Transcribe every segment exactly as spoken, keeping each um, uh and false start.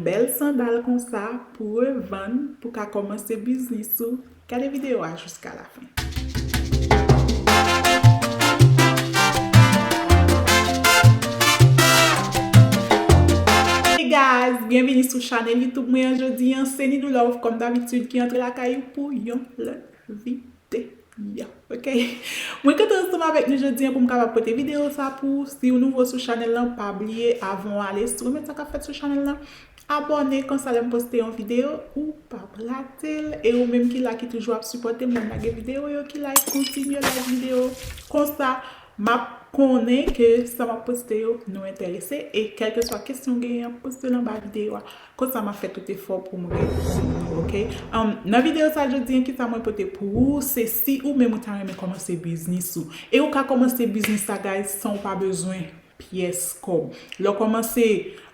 Bèl sandal konsa pou revann, pou ka kòmanse biznis ou. Gade videyo a jiska la fen. Hey guys, byenvini sou chanèl YouTube mwen an jodi an. Se Nidou Love, kòm dabitid, ki antre lakay ou pou yon lòt videyo. Ok? Mwen kontan ansanm avèk nou jodi an pou m kapab pote videyo sa pou ou. Si ou nouvo sou chanèl lan, pa bliye, avan w ale, si w renmen sa k ap fèt sou chanèl lan, abòne, konsa lè m poste yon videyo, ou p ap rate l. E ou menm ki la, ki toujou ap sipòte m, lè m lage videyo yo, ki like, kontinye like videyo. Konsa, m ap konnen ke sa m ap poste yo nou enterese. E kèlkeswa kesyon w genyen, poste l anba videyo a. Konsa, m ap fè tout efò pou m reponn ou, ok? Um, nan videyo sa jodi an, kisa mwen pote pou ou, se si ou menm ou ta renmen kòmanse biznis ou. E ou ka kòmanse biznis sa, guys, san ou pa bezwen pyès kòb. Lè w kòmanse,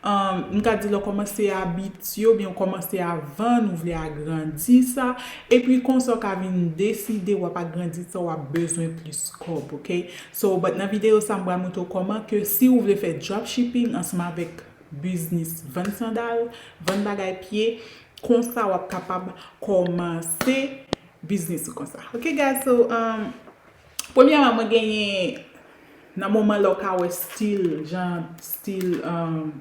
um, m ka di lè w kòmanse abitye oubyen w kòmanse a vann, ou vle agrandi sa, epi konsa w ka vin deside w ap agrandi sa, w ap bezwen plis kòb, ok? So, but nan videyo sa, m pral montre w kòman ke si ou vle fè dropshipping ansanm avèk biznis vann sandal, vann bagay pye, konsa w ap kapab kòmanse biznis ou konsa. Ok, guys, so, um, premyèman, mwen genyen, nan moman la w ka wè stil, jan stil, um,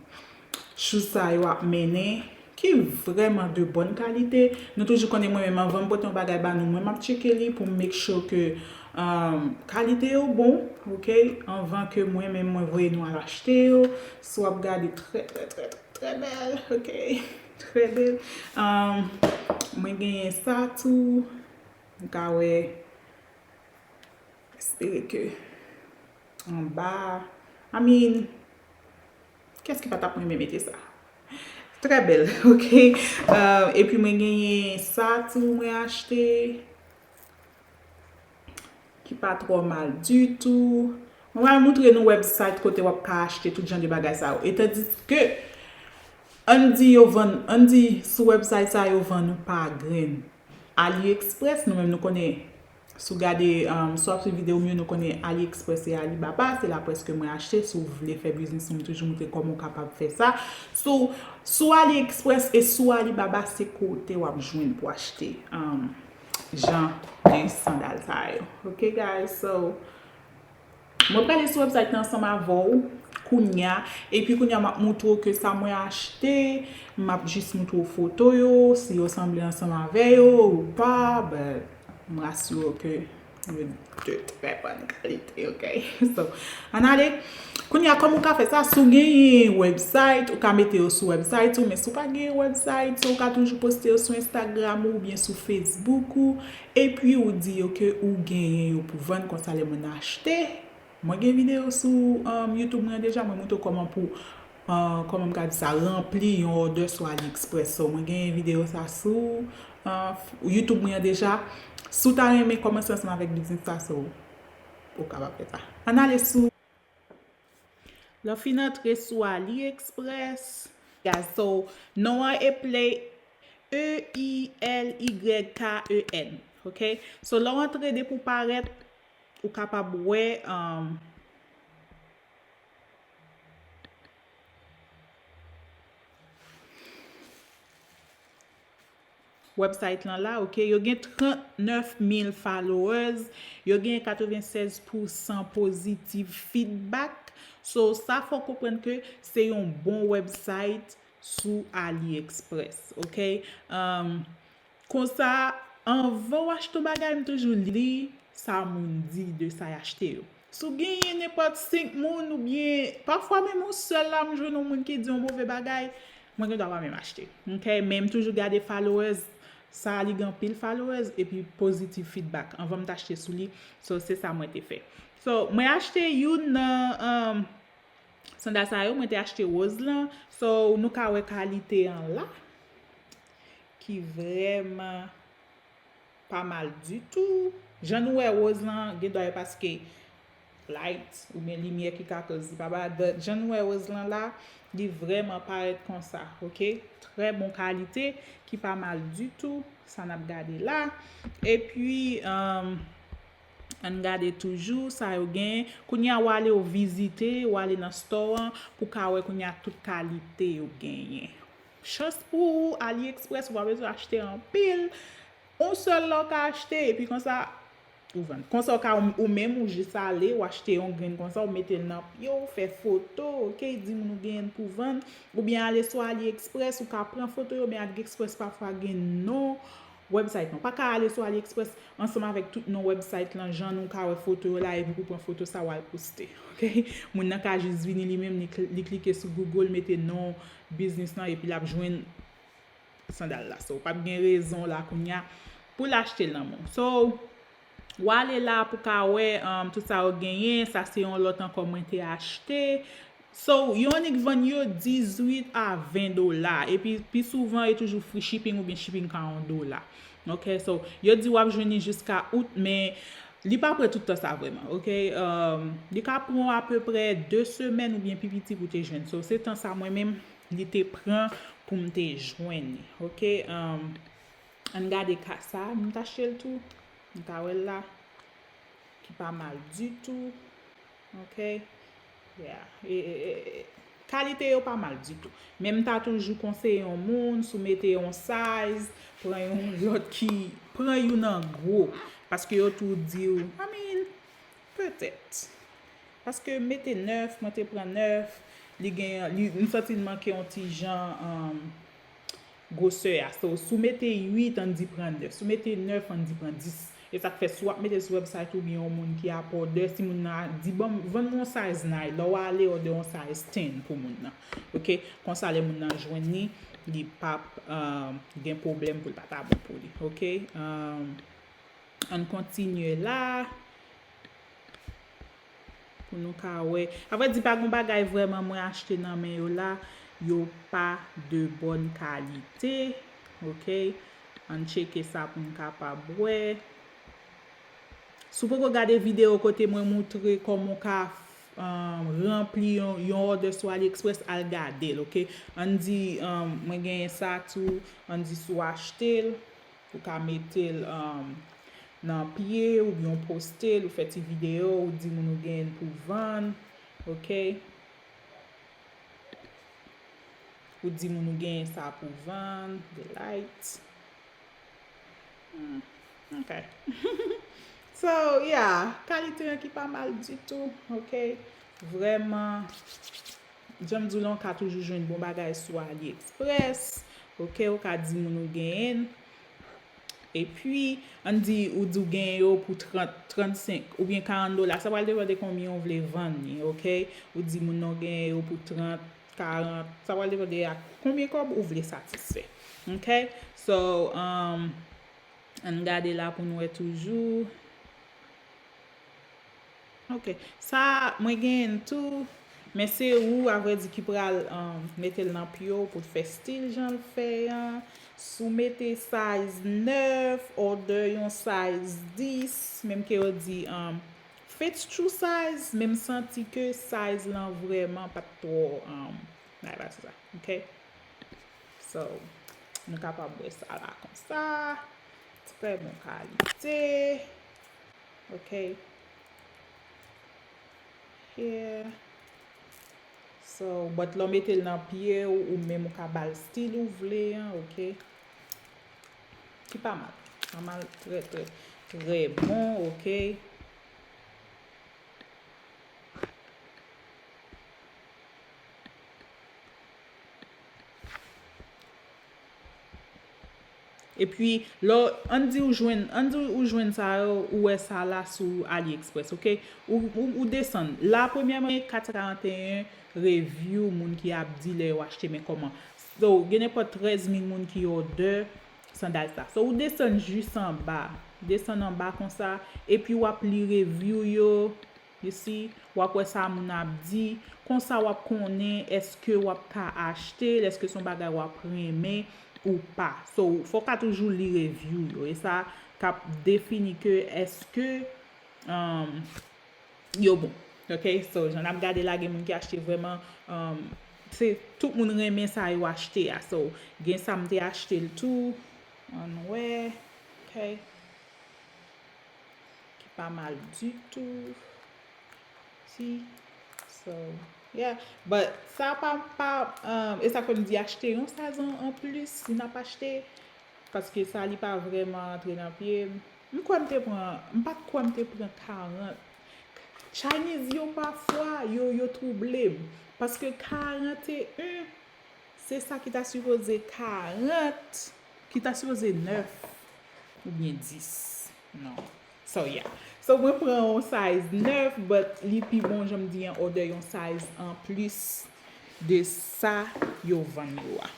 shoes sa yo ap mennen, ki vrèman de bòn kalite. Nou toujou konnen mwen menm, anvan m pote yon bagay ba nou, mwen m ap tcheke li pou m make sure ke, um, kalite yo bon, ok? Anvan ke mwen menm mwen voye nou al achte yo. So w ap gade trè, trè, trè, trè, trè bèl, ok? Trè bèl. Um, mwen genyen sa tou. M ka wè, espere ke anba, I mean, kiyès ki pa t ap renmen mete sa? Trè bèl, ok? Uh, epi mwen genyen sa tou mwen achte, ki pa twò mal ditou. Mwen pral montre nou website kote w ap ka achte tout jan de bagay sa yo. E tandiske, ann di yo vann, ann di sou website sa yo vann pa grenn. AliExpress, nou menm nou konnen, si w gade, um, si w ap swiv videyo m yo, nou konnen AliExpress e Alibaba, se la prèske mwen achte. Si w vle fè biznis ou, m toujou montre kòman w kapab fè sa. Sou, sou AliExpress e sou Alibaba, se kote w ap jwenn pou achte, um, jan de sandal sa yo. Ok, guys? So, mwen prale sou website lan ansanm avè w kounya, epi kounya m ap montre w ke sa mwen achte, m ap jis montre w foto yo, si yo sanble ansanm avè yo ou pa, but m rasire w ke yo de trè bòn kalite, ok? So, ann ale. Kounya, kòman w ka fè sa? Si w genyen website, ou ka mete yo sou website ou, men si w pa genyen website, so w ka toujou poste yo sou Instagram ou oubyen sou Facebook ou, epi ou di yo ke ou genyen yo pou vann, konsa lè moun achte, mwen gen videyo sou, um, YouTube mwen deja, mwen montre w kòman pou, uh, kòman m ka di sa, ranpli yon òdè sou AliExpress. So, mwen gen videyo sa sou, uh, YouTube mwen deja. Si w ta renmen kòmanse ansanm avèk biznis sa, so, ou kapab fè sa. Ann ale sou. Lè w fin antre sou AliExpress, guys, so, non an e Play, E I L Y K E N, ok? So, lè w antre depi w parèt, ou kapab wè, um, website lan la, ok? Yo gen trannèf mil followers, yo gen katrevennsèz pousan positive feedback. So, sa fè w konprann ke se yon bon website sou AliExpress, ok? Um, konsa, anvan w achte yon bagay, m toujou li sa moun di de sa y achte yo. Si w genyen nenpòt senk moun oubyen pafwa menm yon sèl la, m jwenn yon moun ki di yon move bagay, mwen gen dwa pa menm achte. Ok? Men m toujou gade followers, sa li gen anpil followers, epi positive feedback. Anvan m t achte sou li, so se sa mwen te fè. So, mwen achte youn nan, um, sandal sa yo, mwen te achte woz lan. So, nou ka wè kalite an la, ki vrèman pa mal ditou. Jan nou wè woz lan, gen dwa e paske light oubyen limyè ki ka koz li pa ba, but jan nou wè woz lan la, li vrèman parèt konsa, ok? Trè bon kalite, ki pa mal ditou, sa n ap gade la. Epi, um, ann gade toujou sa yo genyen. Kounye a, w ale w vizite, w ale nan store an pou ka wè kounye a tout kalite yo genyen. Chans pou ou, AliExpress, ou pa bezwen achte anpil. Yon sèl la w ka achte, epi konsa, ou vann. Konsa, w ka, ou, ou menm, ou jis ale, ou achte yon grenn konsa, ou mete l nan pye w, fè foto, ok, di moun ou genyen l pou vann. Oubyen ale sou AliExpress, ou ka pran foto yo, men AliExpress pafwa gen non website lan. Ou pa ka ale sou AliExpress ansanm avèk tout non website lan, jan nou ka wè foto yo la, epi pou pran foto sa, w al poste, ok? Moun nan ka jis vini li menm, li, li klike sou Google, mete non biznis lan, epi l ap jwenn sandal la. So, p ap gen rezon la kounya pou l achte l nan men w. So, w ale la pou ka wè, um, tout sa yo genyen. Sa se yon lòt ankò mwen te achte. So, yo annik vann yo dizuit a ven dola. Epi, pi souvan, yo toujou free shipping oubyen shipping ka yon dola. Ok, so, yo di w ap jwenn li jiska out, men li pa pran tout tan sa vrèman, ok? Um, li ka pran w apeprè de semèn oubyen pi piti pou te jwenn. So, se tan sa mwen menm, li te pran pou m te jwenn li, ok? Um, ann gade ka sa, m t achte l tou. M ka wè l la. Ki pa mal ditou. Ok? Yeah. E, e, e, e, kalite yo pa mal ditou. Men m ta toujou konseye yon moun, si w mete yon size, pran yon lòt ki, pran youn an gwo. Paske yo tou di w, I mean, petèt. Paske m mete nèf, mwen te pran nèf, li gen, li, m santi l manke yon ti jan, um, gwosè a. So, si w mete uit, ann di pran nèf. Si w mete nèf, ann di pran dis. E sa k fè, si w ap mete l sou website ou byen yon moun ki ap order, si moun nan di, "Ban m, vann mwen yon size nine," lè w ale order yon size ten pou moun nan. Ok? Konsa, lè moun nan jwenn li, li p ap, um, gen pwoblèm pou l pa ta bon pou li. Ok? Um, ann kontinye la. Pou nou ka wè. Avrèdi, pa gen bagay vrèman mwen achte nan men yo la. Yo pa de bòn kalite. Ok? Ann tcheke sa pou n kapab wè. Si w poko gade videyo kote mwen moutre kòman w ka, um, ranpli yon, yon order sou AliExpress, al gade l, ok? Ann di, um, mwen genyen sa tou, ann di si w achte l, ou ka mete l, um, nan pye, oubyen w poste l, ou fè ti videyo, ou di moun ou genyen l pou vann, ok? Ou di moun ou genyen sa pou vann, the light. Hmm, ok. So, yeah, kalite an ki pa mal ditou, ok? Vrèman, jan m di w la, w ka toujou jwenn bon bagay sou AliExpress, ok? Ou ka di moun ou genyen l. Epi, ann di, ou di w genyen yo pou trant, trannsenk, oubyen karant dola. Sa pral depann de konbyen w vle vann li, ok? Ou di moun nan w genyen yo pou trant, karant, sa pral depann de ak konbyen kòb ou vle satisfè. Ok? So, um, ann gade la pou n wè toujou. Ok. Sa, mwen genyen l tou. Men se ou, avrèdi, ki pral, um, mete l nan pye w pou l fè stil jan l fè an. Si w mete size nèf, order yon size dis, menm ke yo di, um, fits true size, men m santi ke size lan vrèman pa t twò, um, bay pa sa, ok? So, nou kapab wè sa la konsa. Trè bon kalite. Ok. Here. So, but lè w mete l nan pye w, ou menm ou ka ba l stil ou vle an, ok? Ki pa mal. Pa mal, trè, trè, trè bon, ok? Epi, lè w, ann di ou jwenn, ann di ou jwenn sa yo, ou wè sa la sou AliExpress, ok? Ou, ou, ou desann. La, premyèman, kat san karanteyen review moun ki ap di lè yo achte, men kòman. So, gen nenpòt trèz mil moun ki order sandal sa. So, ou desann jis anba. Desann anba konsa, epi w ap li review yo. You see, w ap wè sa moun ap di. Konsa w ap konnen èske w ap ka achte l, èske se yon bagay w ap renmen ou pa. So, fò w ka toujou li review yo. E sa k ap defini ke èske, um, yo bon. Ok? So, jan n ap gade la, gen moun ki achte vrèman, um, se tout moun renmen sa yo achte a. So, gen sa m te achte l tou. Ann wè. Ok? Ki pa mal ditou. Si. So, Yeah, but sa pa, pa, um, e sa k fè m di achte yon size an, an plis, si n ap achte, paske sa li pa vrèman antre nan pye m. M kwè m te pran, m pa t kwè m te pran karant. Chinese yo pafwa, yo, yo twouble m. Paske karant e en, se sa ki ta sipoze karant, ki ta sipoze nèf oubyen dis. Non. So, yeah. So, mwen pran yon size nèf, but li pi bon, jan m di an, order yon size an plis de sa yo vann yo a.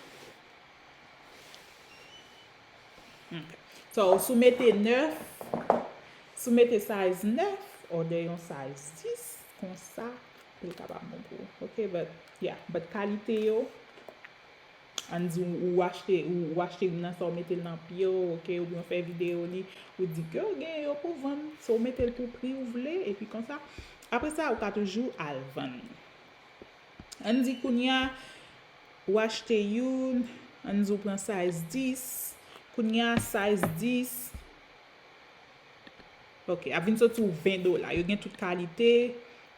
Ok. So, si w mete nèf, si w mete size nèf, order yon size dis, konsa, pou l kapab bon pou ou. Ok, but, yeah, but kalite yo, ann di w, ou achte, ou, ou achte youn nan sa, ou mete l nan pye w, ok, oubyen w fè videyo li, ou di ke w gen yo pou vann, so w mete l pou pri ou vle, epi konsa, apre sa, ou ka toujou al vann. Ann di kounye a, ou achte youn, ann di w pran size dis, kounye a size dis, ok, ap vin soti w ven dola. Yo gen tout kalite,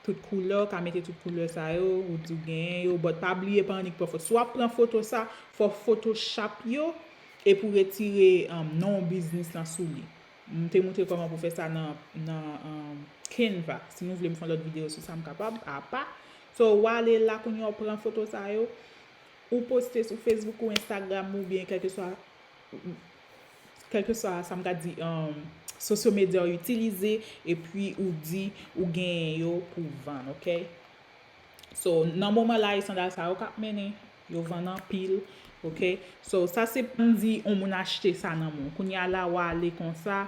tout koulè, w ka mete tout koulè sa yo, ou di w genyen yo, but pa bliye pa annik pran foto. Si w ap pran foto sa, fò w photoshop yo, epi w retire, um, non biznis lan sou li. M te montre kòman pou fè sa nan, nan, um, Canva. Si nou vle m fè yon lòt videyo sou sa, m kapab, apa. So, w ale la kounye a, w pran foto sa yo, ou poste sou Facebook ou Instagram oubyen kèlkeswa, kèlkeswa sa m ka di, um, sosyo medya w itilize, epi ou di ou genyen yo pou vann, ok? So, nan moman la, e sandal sa yo k ap mennen, yo vann anpil, ok? So, sa se pou m di yon moun achte sa nan men w. Kounye a la, w ale konsa,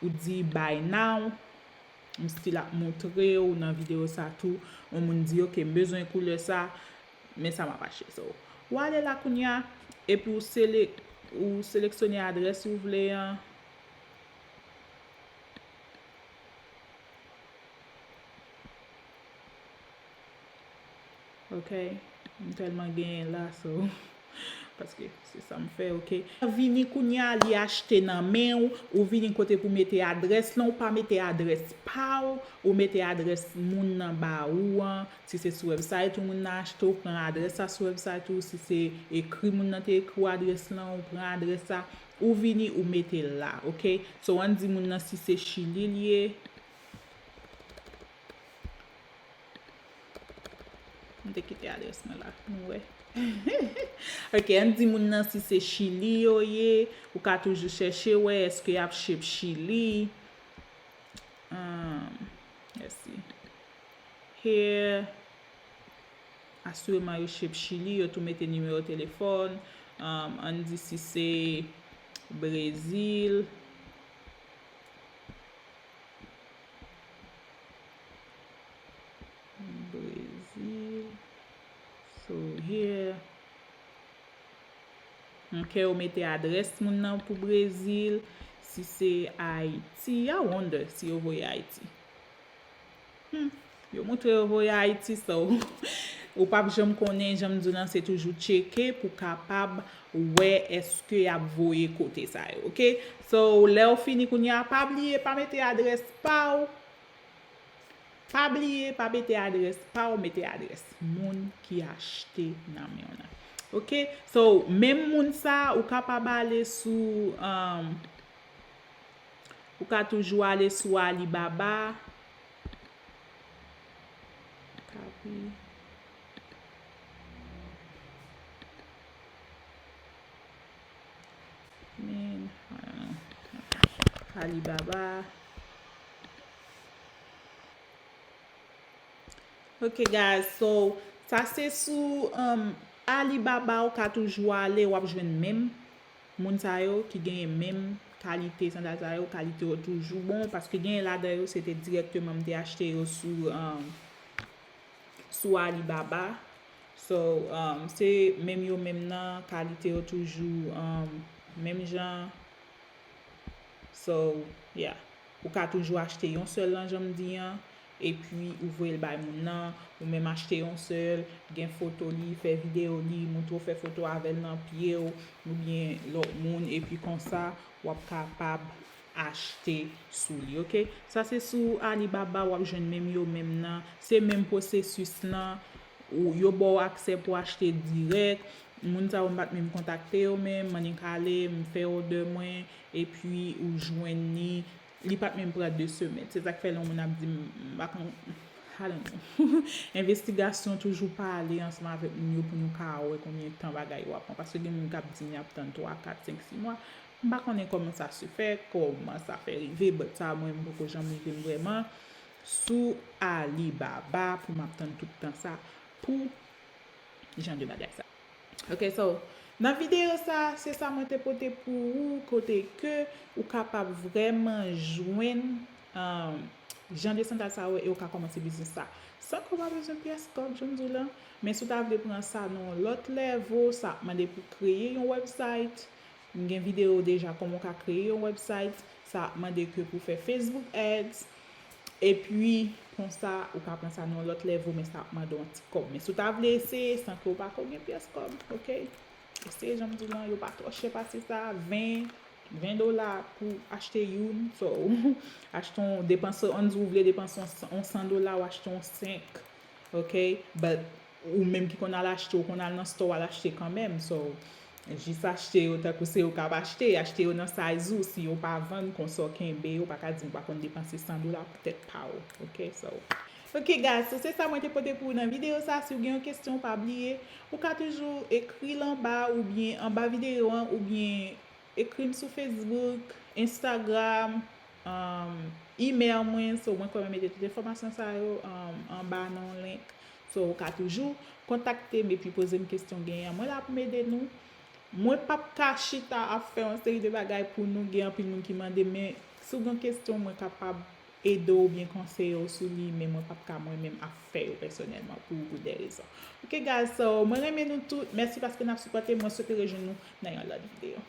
ou di buy now, m still ap montre w nan videyo sa tou, yon moun di, ok, m bezwen koulè sa, men sa m ap achte. So, w ale la kounye a, epi w sele-, ou seleksyone adrès ou vle an. Ok, m tèlman genyen la, so, paske se sa m fè, ok. Vini kounye a, li achte nan men w, ou vini kote pou mete adrès lan, ou pa mete adrès pa w, ou mete adrès moun nan ba ou an, si se sou website ou moun nan achte, ou pran adrès sa sou website ou, si se ekri moun nan te ekri w adrès lan, ou pran adrès sa, ou vini, ou mete l la, ok? So, ann di moun nan si se Chili l ye, M te kite adrès mwen la, nou wè. Ok, ann di moun nan si se Chili yo ye, ou ka toujou chèche wè èske y ap ship Chili. Um, let's see. Here, asireman yo ship Chili, yo tou mete nimewo telefòn. Um, ann di si se Brezil. Brezil. So, here. Ok, ou mete adrès moun nan pou Brezil. Si se Ayiti, I wonder si yo voye Ayiti. Hmm. Yo montre yo voye Ayiti, so, ou p ap janm konnen, jan m di w lan, se toujou tcheke pou kapab wè èske y ap voye kote sa yo, ok? So, lè w fini kounye a, pa bliye, pa mete adrès pa w. Pa bliye, pa mete adrès pa w, mete adrès moun ki achte nan men w lan. Ok? So, menm moun sa, ou kapab ale sou, um, ou ka toujou ale sou Alibaba. Kapi. Men, uh, Alibaba. Ok, guys, so, sa se sou, um, Alibaba, ou ka toujou ale, w ap jwenn menm moun sa yo ki genyen menm kalite sandal sa yo, kalite yo toujou bon, paske genyen ladan yo, se te dirèkteman m te achte yo sou, um, sou Alibaba. So, um, se menm yo menm nan, kalite yo toujou, um, menm jan. So, yeah. Ou ka toujou achte yon sèl lan, jan m di an, epi ou voye l bay moun nan, ou menm achte yon sèl, gen foto li, fè videyo li, montre w fè foto avè l nan pye w, oubyen lòt moun, epi konsa, w ap kapab achte sou li, ok? Sa se sou Alibaba, w ap jwenn menm yo menm nan, se menm pwosesis lan, Ou, yo ba w aksè pou achte dirèk. Moun sa yo, m pa t menm kontakte yo menm, m annik ale, m fè òdè mwen, epi ou jwenn li. Li pa t menm pran de semèn. Se sa k fè lè yon moun ap di m, m pa konn, I don't know. Envestigasyon, toujou pale ansanm avèk moun yo pou nou ka wè konbyen tan bagay yo ap pran. Paske gen moun k ap di m y ap tann twa, kat, senk, sis mwa. M pa konnen kòman sa se fè, kòman sa fè rive, but sa mwen, m poko janm rive m vrèman sou Alibaba pou m ap tann tout tan sa pou jan de bagay sa. Ok, so, nan videyo sa, se sa mwen te pote pou ou, kote ke ou kapab vrèman jwenn, um, jan de sandal sa yo e ou ka kòmanse biznis sa. San ke w pa bezwen pyès kòb, jan m di w la. Men si w ta vle pran sa nan yon lòt level, sa ap mande pou kreye yon website. M gen videyo deja kòman w ka kreye yon website. Sa ap mande ke pou fè Facebook ads. Epi, konsa, ou ka pran sa nan yon lòt level, men sa ap mande yon ti kòb. Men si w ta vle eseye san ke w pa ko gen pyès kòb, ok? Eseye, jan m di w lan, yo pa twò chè pase sa, ven, ven dola pou achte youn. So, achte yon, depanse, ann di w vle depanse yon san, yon san dola, w achte yon senk, ok? But, ou menm ki konn al achte, ou konn al nan store, w al achte kanmenm. So, jis achte yo tankou se ou k ap achte, achte yo nan size ou, si yo pa vann konsa w kenbe yo, w pa ka di m pa konn depanse san dola pou tèt pa w, ok? So, ok, guys, so se sa mwen te pote pou ou nan videyo sa. Si w gen yon kesyon, pa bliye, ou ka toujou ekri l anba oubyen anba videyo an, oubyen ekri m sou Facebook, Instagram, um, email mwen. So, mwen kwè mwen mete tout enfòmasyon sa yo, um, anba nan yon link. So, ou ka toujou kontakte m epi poze m kesyon w genyen. Mwen la pou m ede nou. Mwen p ap ka chita ap fè yon seri de bagay pou nou. Gen anpil moun ki mande, men si w gen kesyon, mwen kapab ede w oubyen konseye w sou li, men mwen p ap ka mwen menm ap fè yo pèsonèlman pou, pou de rezon. Ok, guys, so, mwen renmen nou tout. Mèsi paske n ap sipòte m. Mwen swete rejwenn nou nan yon lòt videyo.